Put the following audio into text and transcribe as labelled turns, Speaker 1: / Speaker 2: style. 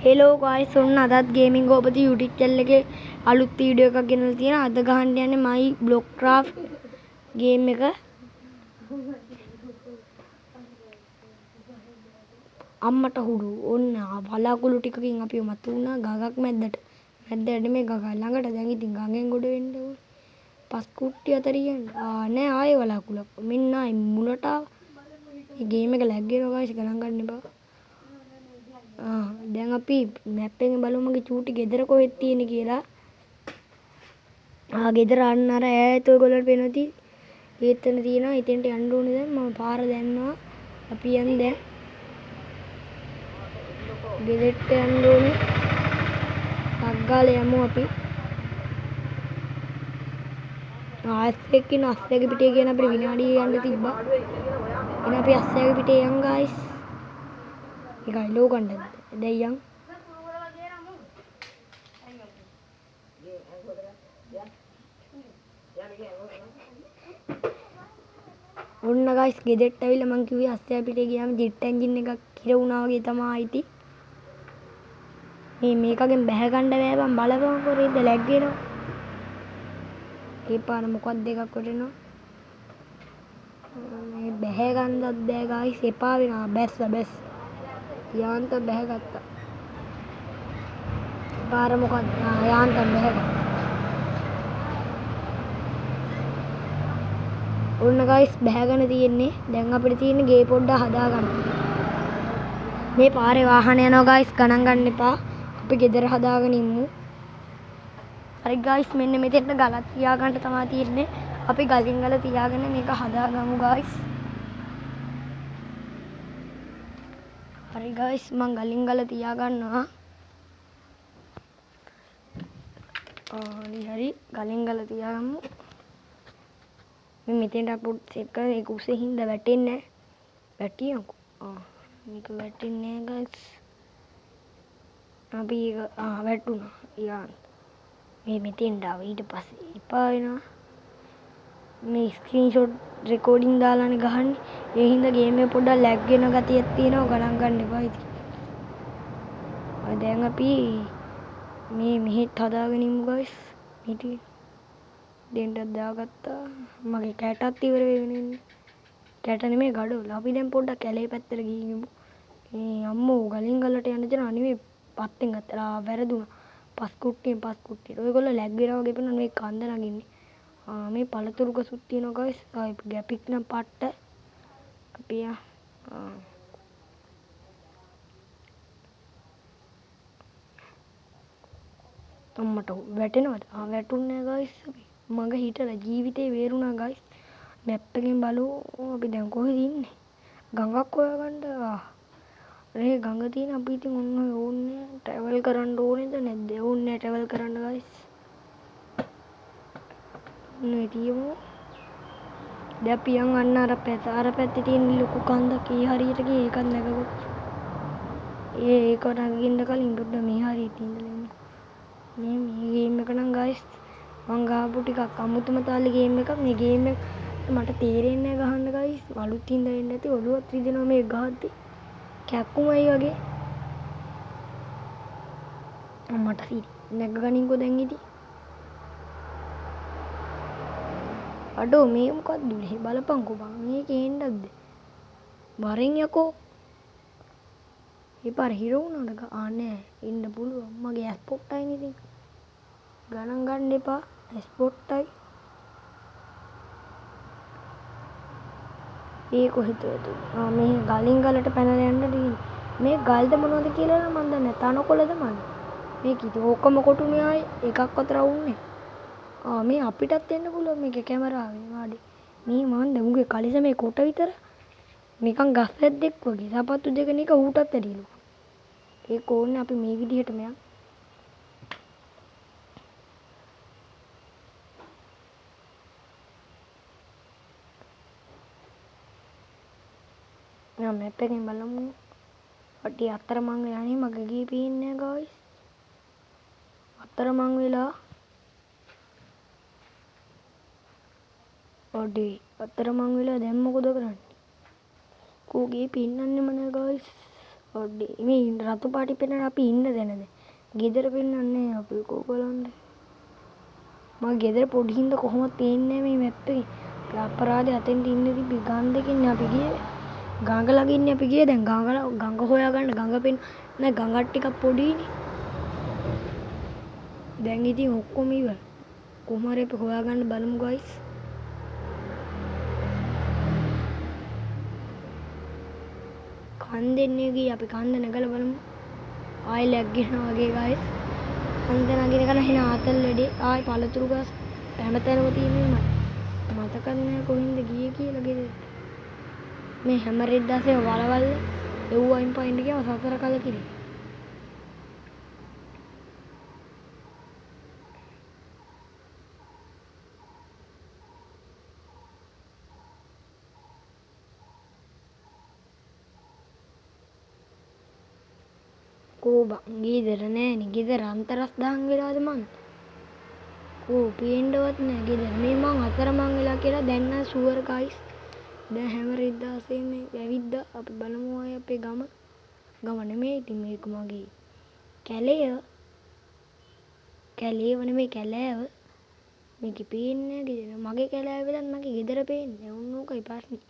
Speaker 1: Hello guys, ඔන්න අදත් gaming ගෝපති YouTube channel එකේ අලුත් වීඩියෝ එකක් ගෙනල්ලා තියෙනවා. අද ගහන්න යන්නේ my block craft game එක. අම්මට හුඩු. ඔන්න වලාකුළු ටිකකින් අපි මතු වුණා ගගක් මැද්දට. මැද්දට නෙමෙයි ගග ළඟට. දැන් ඉතින් ගඟෙන් ගොඩ වෙන්න ඕනේ. පස් කුට්ටි අතර යන්න. ආ නෑ ආයේ වලාකුළක්. මෙන්න ආයේ මුලට ආවා. මේ ගේම් එක ලැග් වෙනවා ගයිස්, ගණන් ගන්න එපා. ආ දැන් අපි මැප් එකෙන් බලමු මගේ චූටි ගෙදර කොහෙද තියෙන්නේ කියලා. ආ ගෙදර අන්න අර ඈත ඔයගොල්ලන්ට පේනවා ඇති. ඒතන තියෙනවා. එතෙන්ට යන්න ඕනේ දැන්. මම පාර දන්නවා. අපි යන් දැන්. ගෙදරට යන්න ඕනේ. ටක් ගාලා යමු අපි. ආස් එක්ක ඉන්න අස්සයාගේ පිටේ කියන අපිට විනාඩිය යන්න තිබ්බා. එහෙනම් අපි අස්සයාගේ පිටේ යන් ගයිස්. ඒකයි ලෝ ගන්න දැන් යන්. ඔන්න ගයිස් ගෙදරට ඇවිල්ලා මං කිව්වේ අස්සයා පිටේ ගියාම ජෙට් එන්ජින් එකක් හිර වුණා වගේ තමයි ඉතින්. මේ මේකගෙන් බැහැ ගන්න බෑ බං, බලපංකෝ රේද ලැග් වෙනවා. ඒ පාර මොකක්ද එකක් වටෙනවා. මේ බැහැ ගන්නත් බෑ ගයිස්, එපා වෙනවා. බැස්ස බැස්ස. යාන්තම් බැහැ ගත්තා. පාර මොකක්ද? ආ යාන්තම් බැහැ ගත්තා. ඔන්න ගයිස් බැහැගෙන තියෙන්නේ. දැන් අපිට තියෙන්නේ ගේ පොඩ්ඩක් හදාගන්න. මේ පාරේ වාහන යනවා ගයිස්, ගණන් ගන්න එපා. අපි ගෙදර හදාගෙන ඉමු. හරි ගයිස්, මෙන්න මෙතෙන්ට ගලක් තියාගන්න තමයි තියෙන්නේ. අපි ගලින් ගල තියාගෙන මේක හදාගමු ගයිස්. හරි ගයිස්, මං ගලින් ගල තියාගන්නවා. හරි හරි ගලින් ගල තියාගමු. මේ මෙතෙන්ට අපි පොඩ්ඩක් සෙට් කරලා මේක උසේ හින්දා වැටෙන්නේ නෑ. වැටියන්කෝ. මේක වැටෙන්නේ නෑ ගයිස්. අපි ඒක වැටුණා. යාන්. මේ මෙතෙන්ට ආවා. ඊට පස්සේ එපා වෙනවා. මේ ස්ක්‍රීන්ෂොට් රෙකෝඩින් දාලානේ ගහන්නේ. ඒ හින්දා ගේම් එක පොඩ්ඩක් ලැග් වෙන ගතියක් තියෙනවා. ගණන් ගන්න එපා ඉතින්. දැන් අපි මේ මෙහෙත් හදාගෙන ඉමු ගයිස්. මේ ටික දෙන්නත් දාගත්තා. මගේ කැටත් ඉවර වෙගෙන ඉන්නේ. කැට නෙමෙයි ගඩොල්. අපි දැන් පොඩ්ඩක් කැලේ පැත්තට ගිහින් ඉමු. මේ අම්මෝ ගලින් ගලට යන්න දෙන අනිවේ පත්තෙන් ගත්තා. වැරදුනා. පස් කුට්ටියෙන් පස් කුට්ටියට. ඔයගොල්ලෝ ලැග් වෙනවා වගේ පේනවා මේ කන්ද නගින්නේ. මේ පළතුරු ගසුත් තියෙනවා ගයිස්. ගැපික් නම් පට්ට. අපි අම්මට වැටෙනවද? වැටුන්නේ නෑ ගයිස්. අපි මග හිටලා ජීවිතේ බේරුණා ගයිස්. මැප් එකෙන් බලමු අපි දැන් කොහෙද ඉන්නේ? ගඟක් හොයාගන්න. අනේ ගඟ තියෙන අපි ඉතින් ඔන්න ඔය ඕන්නේ ට්‍රැවල් කරන්න ඕනේද නැද්ද? ඕන්නේ නෑ ට්‍රැවල් කරන්න ගයිස්. ඔන්න ඔය තියමු. දැන් අපි යන් අන්න අර පැත්ත, අර පැත්තේ තියෙන ලොකු කන්දක් ඒ හරියට ගියේ ඒකත් නැගගොත්. ඒක නගින්න කලින් පොඩ්ඩක් මේ හරියට ඉඳලා ඉමු. මේ ගේම් එක නම් ගයිස් මං ගහපු ටිකක් අමුතුම තාලේ ගේම් එකක්. මේ ගේම් එක මට තේරෙන්නේ නෑ ගහන්න ගයිස්. අලුත් හින්දා එන්නේ නැති ඔළුවත් රිදෙනවා මේ ගහද්දි. කැක්කුමයි වගේ. මට සිරි නැග ගනින්කෝ දැන් ඉතින්. අඩෝ මේ මොකද්ද උනේ බලපංකෝ බං. මේකේ එන්නක්ද? වරෙන් යකෝ. මේ පාර හිර වුණාද? නෑ ඉන්න පුළුවන්. මගේ ඇස් පොට්ටයිනේ ඉතින්. ගණන් ගන්න එපා. ඇස් පොට්ටයි. ඒ කොහෙද තුනේ? මේ ගලින් ගලට පැනලා යන්න තියෙන්නේ. මේ ගල්ද මොනවද කියලා නම් මන් දන්නේ නෑ. තනකොළද මන්. මේක ඉතින් ඔක්කොම කොටුනේ ආයේ එකක් අතර වුන්නේ. මේ අපිටත් එන්න පුළුවන් මේකේ කැමරාවේ වාඩි. මේ මන් ද මුගේ කලිස මේ කොට විතර නිකන් ගස් ඇද්දෙක් වගේ. සපත්තු දෙක නික ඌටත් ඇරිලු. ඒක ඕනේ අපි මේ විදිහටම යන්. නෑ මැප් එකෙන් බලමු. අටි අතරමං වෙලා නේ මගේ ගේ පේන්නේ නෑ ගයිස්. අතරමං වෙලා. අඩේ අතරමං වෙලා දැන් මොකද කරන්නේ? කෝ ගේ පෙන්නන්නෙම නෑ ගයිස්. පොඩි මේ රතු පාටි පෙන්නන අපි ඉන්න තැනද? ගෙදර පෙන්නන්නේ අපි කෝ බලන්න. මගේ ගෙදර පොඩි හින්දා කොහොමද පේන්නේ මේ මැප් එකේ. අපි අපරාධේ අතෙන්ට ඉන්න තිබ්බේ ගම් දෙකෙන්නේ අපි ගියේ. ගඟ ළඟින්නේ අපි ගියේ. දැන් ගඟ හොයාගන්න ගඟ පෙන්න නෑ, ගඟක් ටිකක් පොඩිනේ. දැන් ඉතින් ඔක්කොම ඉවරයි. කොහොම හරි අපි හොයාගන්න බලමු ගයිස්. කන්දෙන්නේ ගියේ අපි කන්ද නැගලා බලමු. ආයෙ ලැග් වෙනවා වගේ ගයිස්. කන්ද නගින කන එන ආතල් වැඩේ. ආයෙ පළතුරු ගස් හැමතැනම තියෙන්නේ මට. මතකත් නෑ කොහින්ද ගියේ කියලා ගෙදරට. මේ හැම රෙද්දාසෙම වලවල්ල එව්වයින් පයින්න ගියාම සසර කලකිරේ. කෝ බං ගෙදර නෑනේ. ගෙදර අන්තරස් දහන් වෙලාද මං? කෝ පේන්නවත් නෑ ගෙදර. මේ මං අතරමං වෙලා කියලා දැන් නම් ෂුවර් ගයිස්. දැන් හැම රෙද්දාසෙම ඇවිද්දා. අපි බලමු ආයේ අපේ ගම. ගම නෙමෙයි ඉතින් මේක මගේ කැලය. කැලේව නෙමෙයි කැලෑව. මේකේ පේන්නේ නෑ ගෙදර. මගේ කැලෑව වෙලත් මගේ ගෙදර පේන්නේ නෑ. ඔන්න ඕකයි ප්‍රශ්නේ.